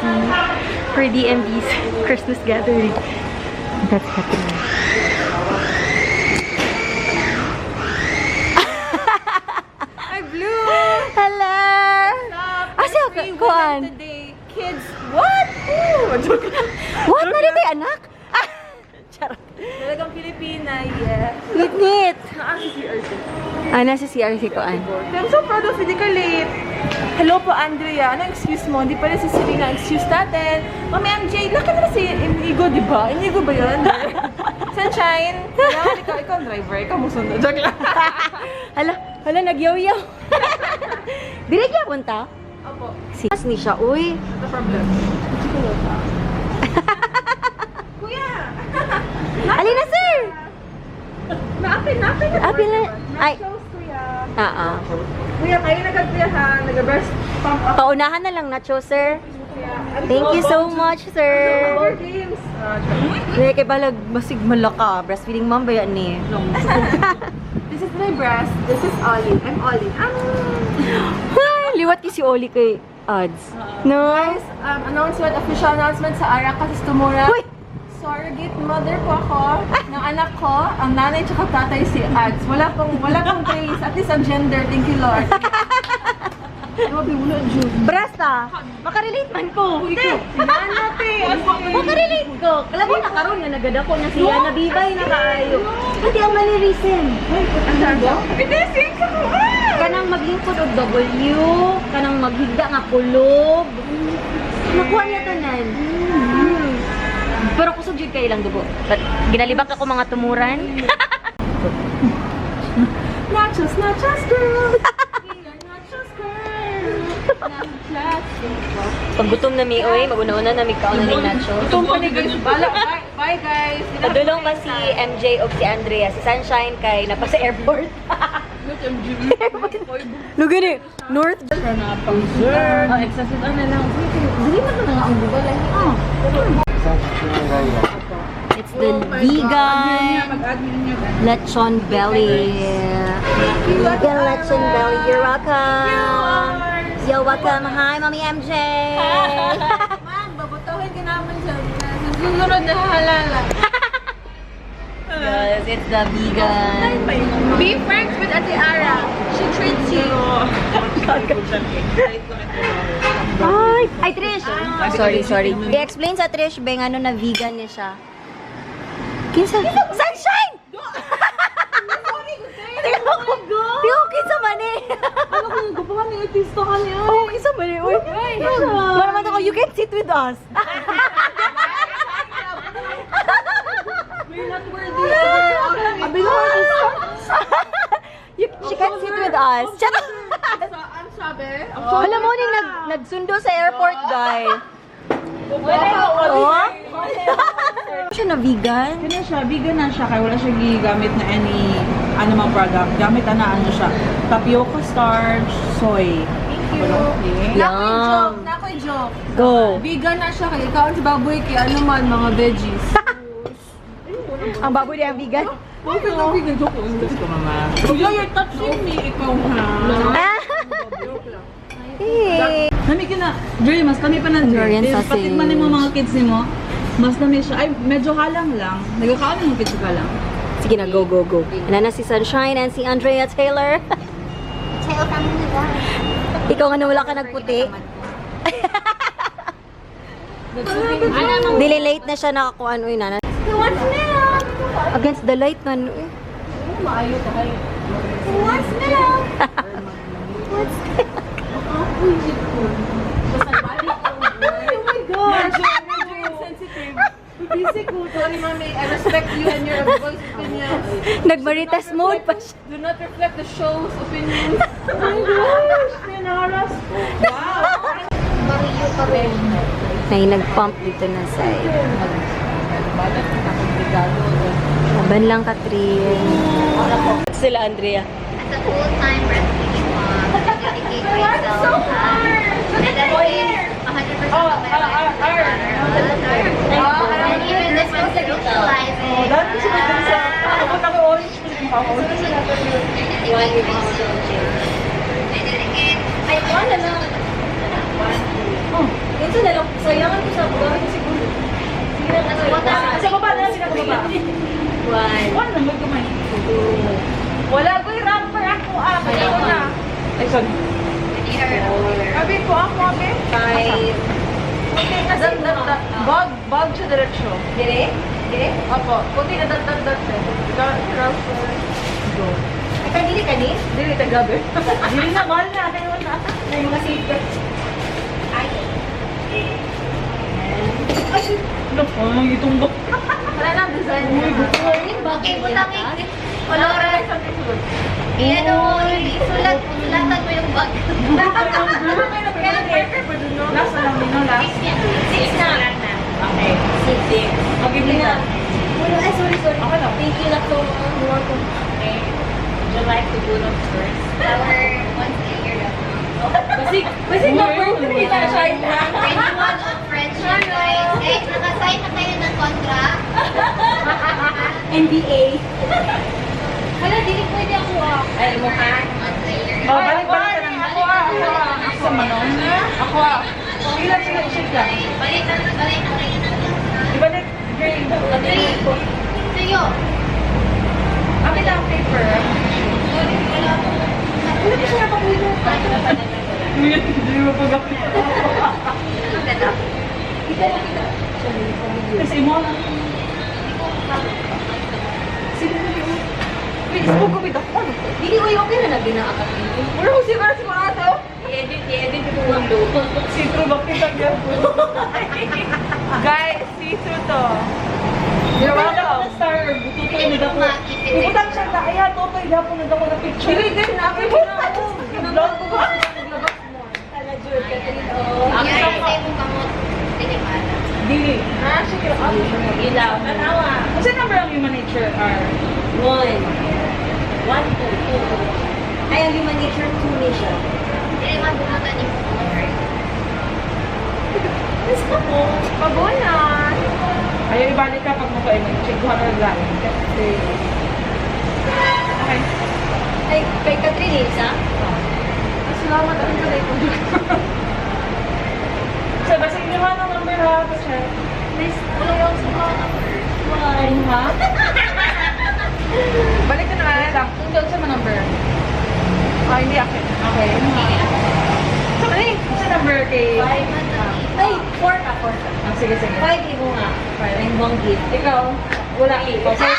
DMC for DMD's Christmas gathering. That's Katrina. Hi, Blue! Hello! Asa ka? Free Kuan? women today. Kids, what? Ooh, joke lang. What? Narito yung anak? Ah! Charot. Talagang Pilipina, yeah. Nit nit. Naa si CRC. Ah, nasa CRC kuan. I'm so proud of you. Di ka late. Hello po, Andrea. Anong excuse mo? Hindi pala si Serena ang excuse natin. Mami MJ, laki na si Inigo, di ba? Inigo ba yun? Sunshine! Kailangan ikaw ang driver. Ikaw mo sundo. Joke lang. Hala, hala, nagyaw-yaw. Dire kaya punta? Opo. Si ni siya, uy. No problem. Kuya! Alina, sir! Naapin, naapin. Apil na. Ay. Nachos, kuya. Ah, ah. Kuya, kayo nagagkuya ha. Nag-breast pump up. Paunahan na lang nacho, sir. Kuya. Thank you so much, sir. More games. Ah, Kaya kay balag masig malaka. Breastfeeding mom ba yan ni? This is my breast. This is Ollie. I'm Ollie. Ah. Liwat ki si Oli kay ads. No? Guys, announcement, official announcement sa Ara Tumura. Uy! Surrogate mother po ako ng anak ko. Ang nanay tsaka tatay si Ads. Wala pong trace. At least ang gender. Thank you, Lord. Grabe, wala June. Breast ah. Makarelate man ko. Nana, te. Makarelate ko. Kalabi na karon nga nagadako na siya. Nabibay na kaayo. Pati ang mali reason. Ang sabi? Hindi, sing ko. Kanang maglingkod og W, kanang maghigda nga kulob. Nakuha niya tanan. Pero kusog jud kay ilang dugo. But ginalibak ako mga tumuran. Nachos, nachos, girl. We are nachos, girl. Nachos, girl. Paggutom na mi oy, maguna-una na mi kaon na ning nachos. Gutom pa ni guys. Bala, bye, bye guys. Padulong ba si MJ o si Andrea? Si Sunshine kay napa sa airport. Lugani, North. Oh, excessive ano lang. Dili man na nga ang dugo lahi. It's the vegan lechon belly. Vegan lechon belly. You're welcome. You're welcome. Hi, Mommy MJ. Ma'am, babutuhin ka naman sa susunod na halala. Yes, it's the vegan. Be friends with Ate Ara. She treats you. Ay, ay Trish. Sorry, sorry. I-explain sa Trish, Beng, ano na vegan niya siya. Kinsa? Sunshine! Tingnan ko. Tingnan ko, kinsa man eh. Ano kung gusto ni artista ka niya? Oh, kinsa man eh. Uy. Para man ako, you can sit with us. We're not worthy. Abi ko artista. She can sit with us. Charot. Ang sabi? Alam mo, ning nagsundo sa airport, guy. Oh? Siya na vegan? Kanya siya, vegan na siya, kaya wala siya gigamit na any ano mang product. Gamit na ano siya, tapioca starch, soy. Thank you. Okay. Nakoy joke, nakoy joke. Go. Vegan na siya kay ikaw sa baboy kay ano man mga veggies. Ang baboy niya ang vegan. Bakit ang vegan joke? Gusto mama. Kuya, you're touching me. Ikaw ha. Ah. Hey. Nami ka na, Jerry, mas kami pa ng Hungarian Jerry. sausage. Patikman mo mga kids ni mo, mas nami siya. Ay, medyo halang lang. Nagkakaon yung kids ka lang. Sige na, go, go, go. Ano na si Sunshine and si Andrea Taylor. Tail family one. Ikaw nga na wala ka nagputi. Dili late na siya nakakuan uy nana. Who wants milk? Against the light man uy. Maayo tayo. Who wants milk? What's Oh my God! Medyo insensitive. Busy ko. Sorry, mami. I respect you and your voice opinions. Nagmaritas mode pa siya. Do not reflect the show's opinions. Oh my gosh! Pinaras ko. Wow! Mario pa rin. May nag-pump dito na side. Laban lang, Katrin. Sila, Andrea. As a full-time breastfeeding mom, I dedicate myself. I dedicate 100% of my life to my daughter. And even this one socializing. I dedicate myself. I dedicate. Ay, wala lang. Oh. Unsa na lang, sayangan ko sa gamit ko siguro. Sige lang, ano. Sa baba na lang sila, sa baba. One, One lang, gamay. two, Wala ko yung wrapper ako ah. Kaya ko na. Ay, sorry. Ready or four, Abi ko ako, abi. five. Okay, kasi dot, dot, bag, bag siya diretso. Dire? Dire? Opo, kunti na dot, dot, dot. Eh. Wrapper. Go. Ay, kanili kani? Dili, tagabi. Dili na, mahal na. Kayo na. May mga secret. Ay. Ay, Ano, ang itumbok. Wala na ang design niya. Okay, butang color. Ano mo, isulat, sulatan mo yung bag. Kaya marker pa dun, no? Last na lang, no? Last. Six na. Okay. Six. Okay, na. Wala, ay, sorry, sorry. Okay lang. Thank you, Lakto. You're welcome. Okay. Would you like to go up first? Our once a year. Basig, basig number three na siya na. Renewal of friendship, guys. Guys, nakasign na kayo ng contract. NBA. Hala, dili pwede ako ah. Ay, mo ha? Once a year. Oh, balik, balik ka lang. Ako ah, ako ah. Sa manon? Ako ah. Sige lang, sige, shake lang. Balik na, balik na kayo ng contract. Ibalik, green. Three. Sa'yo. Akin lang paper. Wala ko siya Hindi mo pag Maganda. Kita lang kita. Sorry, sa video. Kasi mo lang. Sino mo yun? Wait, isbog ko with ako. Ano? Dili, uy, okay na na ginaakat. Wala ko siguro si mga ato. I-edit, i-edit ito ang do. See-through ba kita gyapon? Guys, see-through to. You're welcome. Star, tutoy na dako. Ibutang siya na, ay ha, tutoy gyapon na dako na picture. Dili din na. Ako na ako. Vlog ko ba? Naglabas mo. Hala, Jude, Catherine, oh. Yan, sa imong kamot. Dili para. Dili. Ah, sige. Ah, Ilaw. Tanawa. Kasi number ang human nature are? One. One, two, two. Ay, ang human nature, two ni siya. Dili man bunutan ni mo. Pabonas. Ayaw ibalik ka pag makaimay. Check ko na lang. Kasi... Okay. Ay, kay Catherine, isa? Ah, salamat. Ano ka na ito? So, basta inyo ha ng number ha. Pa-check. Miss, wala yung sa mga One. Ha? Balik ka na. Wait lang. Kung doon sa mga number. Ah, hindi akin. Okay. Ano ha? Sa mali. Sa number kay... Five. Ay, four ka, four ka. Ah, sige, sige. Five, imo nga. Five. Ang buwang gift. Ikaw, wala. Okay.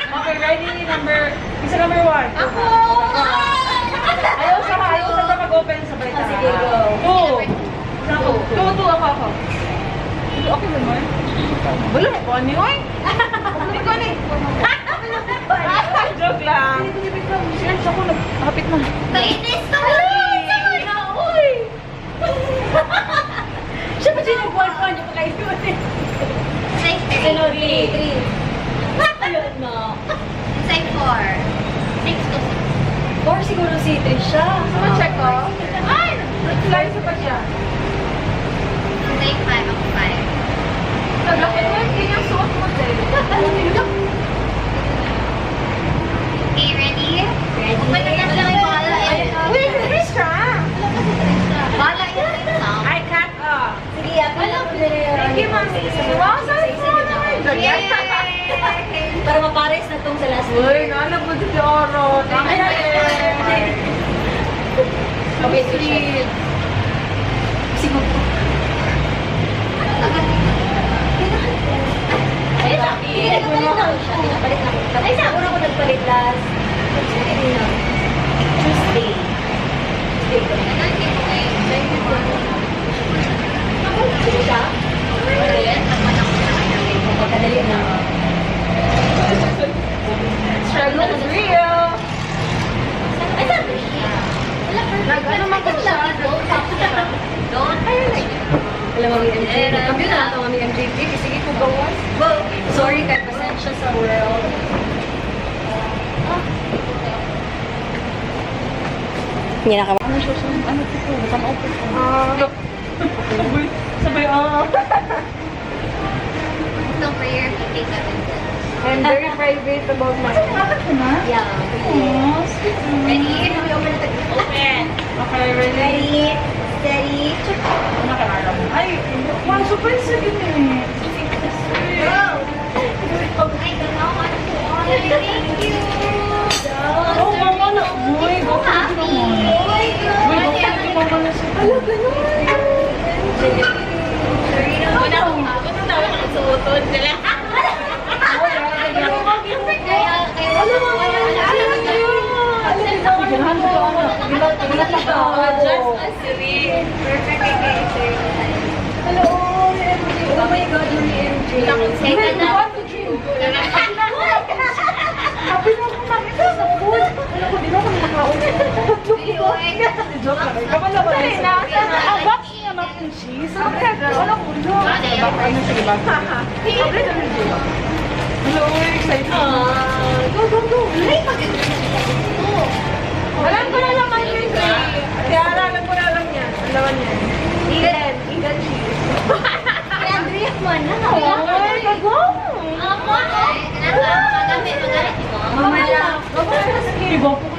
Okay, ready? Number... Isa number one. Ako! Ayaw sa ayaw sa mag-open sabay Ah, ta. sige, go. Two. Isa ako. Two, two, ako, ako. Two, okay naman. Wala mo ko ni oy. Hindi ko ni. Joke lang. Cheers ako, nagkapit na. Kainis ka mo! Uy! Siya pa siya yung buwan niya pa kayo. Size three. Ano, three, three. Ayun, no. Size four. Six to six. Four siguro si Trisha. Gusto check ko? Ay! Nag-fly sa pa siya. Size five. Ako five. Naglaki mo yung yung suot mo, Jen. Okay, ready? Ready? Open na na lang yung bahala. eh. Uy, Trisha! Bahala yun. I can't, ah. Sige, ako lang. Thank you, Mami. Wow, sorry po naman. Yay! Para mapares na tong sa last Uy, naalab mo si Oro. Thank you. Okay, sweet. Siguro. Ano nagaling? Ay, hindi, nagpalit na ako siya. Nagpalit na ako. Ay, sa una ko nagpalit last. Tuesday na. Tuesday. Tuesday ko. Nagaling ko eh. Thank you. Sino siya? Ayan, nagpanak ko na. Pagkadali na. Struggle is real. Ay, sabi niya. Wala perfect. Nag-ano man ko siya. Don't. Alam mo, MJ. Nagkambyo na ito, Mami MJP. Sige ko gawas. Well, sorry kay pasensya sa world. Hindi na ka. Ano siya? Ano ito? Basta ma-open ko. Ah, Sabay, sabay, ah. So prayer, he take that instead. I'm very private about my... Apat ko na? Yeah. Aw, sweet. Ready? Open. Okay, ready? Ready? Steady. Ay, wow, surprise sa gini. Go! Ay, ganaw, thank you! Oh, mama na. Uy, go for it naman. Uy, go for it mama na siya. Ala, ganun. Una ko gusto na ako suoton sila. Ganahan ko ako. Just a sweet. Perfect kay kay sir. Hello, MJ. Oh my God, yung MJ. Kay ka na. One, two, three. Happy na ako makita sa food. Ano ko, di ba kami nakaon? Joke lang. Kamala ba? Sorry na. Ang box niya mac and cheese. Ano kaya? Wala ko ulo. Ano sige ba? Hello, excited. Go, go, go. Ay, maganda. Alam ko na lang ang MJ. Tiara, alam ko na lang yan. Ang laman yan. Egan. Egan cheese. Kay Andrea man na. Ay, kagwaw. Magamit, magamit mo. Mama lang.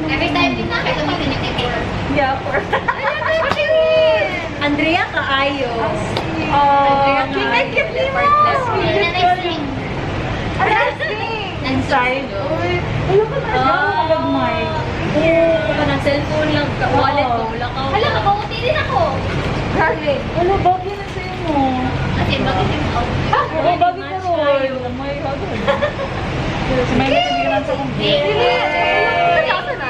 Every time din na, kaya gamitin yung paper. Yeah, for. Andrea kaayo. Oh, king and cute ni mo. Nice ring. Inside. Uy, alam ko na. Gagmay. Oo, kanang cellphone lang, ka wallet ko wala ka. Hala, mabaguti din ako. Garlic. Wala, bagay na sa'yo mo. Kasi bakit yung outfit? Oo, bagay ka ron. May bagay. Si May nagkabigyan lang sa kong. Thank Nakakana.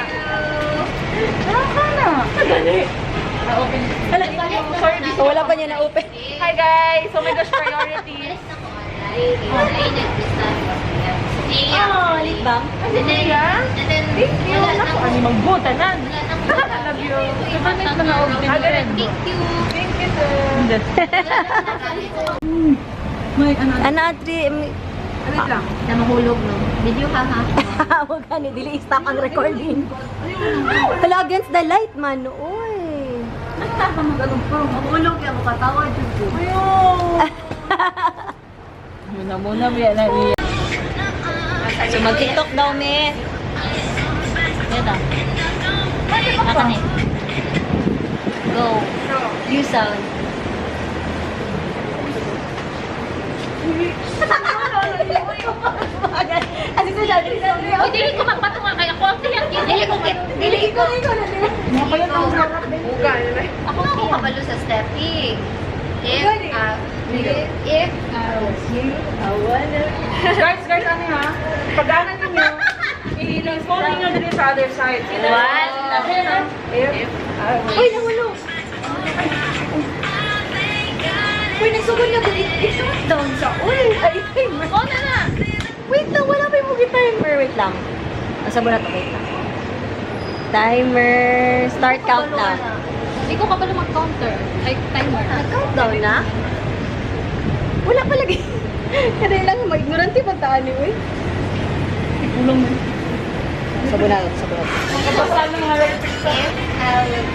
Sorry, So, wala pa niya na-open. Hi guys! Oh my gosh, priorities. Alis na ko. Ay, ay, nag-stop. Oh, lip balm. And then, and then, Thank you. wala na Naku, ako. ani magbuta nan. Wala na ako. Love you. Super nice na na-open. Thank you. Thank you, sir. May ano. Ano, Atri? Ano lang? Na mahulog, no? Video ka, ha? Huwag ka ni, dili stop ang recording. Hala, against the light man. Uy. Mahulog ka, makatawa dyan ko. Muna muna, biya na niya. So, mag-TikTok daw, me. Ito. Akan eh. Go. You sound. Asi ko siya, Uy, dili ko magpatunga kay ako ang tiyang dili ko dili ko. Ako ako kabalo sa stepping. If if Guys, guys, ano ha? Pag-anan ninyo, i-phone ninyo din sa other side. One. Uy, nahulog. Uy, nagsugod na ko. I-shut down siya. Uy, ay, timer. Oh, na na. Wait lang, wala pa yung movie timer. Wait lang. Asa mo na to? Wait lang. Timer. Start countdown. Hindi ko kabalo mag-counter. Like timer. Nag-countdown na? Wala pa lagi. Kaya lang, ma-ignorante pa taan ni uy. Kulong na. Sabo na, sabo na. Basta ng mga If I would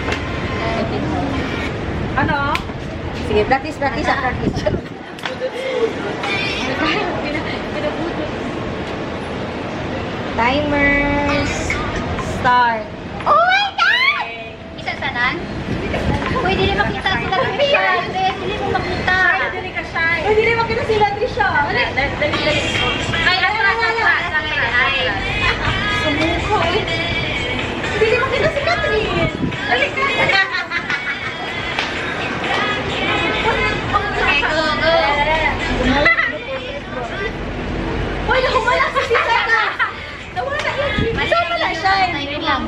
Ano? Sige, practice, practice, ah, practice. Timer. Start. Oh my God! Isa tanan? Uy, dili makita sila Trisha. Dili mo makita. Dili ka shy. Uy, dili makita sila, Trisha. Ay, ay, ay, ay, ay. Sumuko, eh. Dili makita si Catherine. Dali ka. Okay, go, go. Uy, nakumala sa si Saka. Nawala yun. Mali Saan pala siya? Wait lang.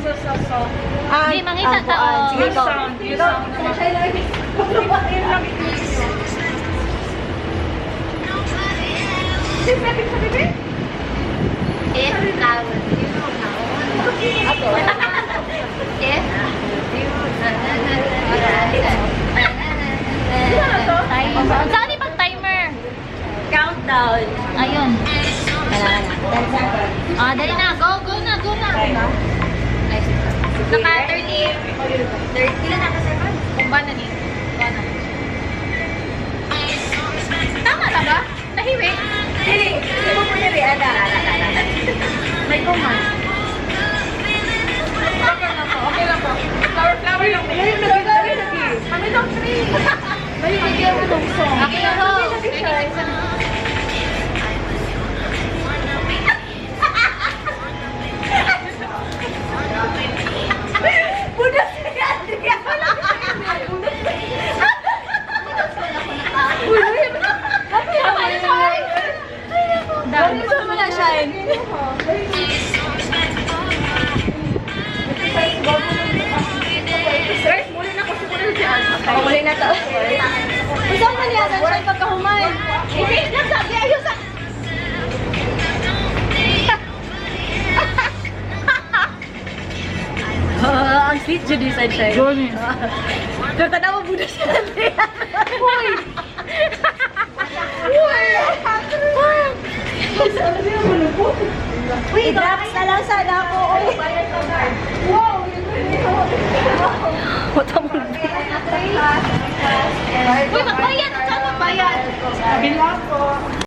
Ah, Hindi, mangita ah, ta, buwan. oh. Sige, go. Sound, yung sound naman. Shy lang. If I was you, If Timer. Saan yung pag-timer? Countdown. Ayun. Kailangan na. 10 seconds. Ah, dali na. Go, go na, go na. Ay, naka 30. 30. Ilan na ka seconds? Kumba na dito. Kumba na. Tama na ba? Nahiwi. Dili. Dili mo po dili. Ada, ada, ada, ada. May kuman. Okay lang po. Okay lang po. Flower, flower lang. Dali, dali, dali. Kami lang. Okay, go. Dami. mo na, Shine. Guys, muli na kasi muli si Alma. Muli na to. Gusto mo niya, Sunshine, pagkahuman. Wait lang, sabi, ayos sa... Ah, ang sweet jud ni Sunshine. Johnny. Pero tanawa buda siya Andrea. Hoy! Hoy! Uy, drops na lang sana ako. Oy. What a movie. Uy, magbayad! Saan magbayad? Bilang po.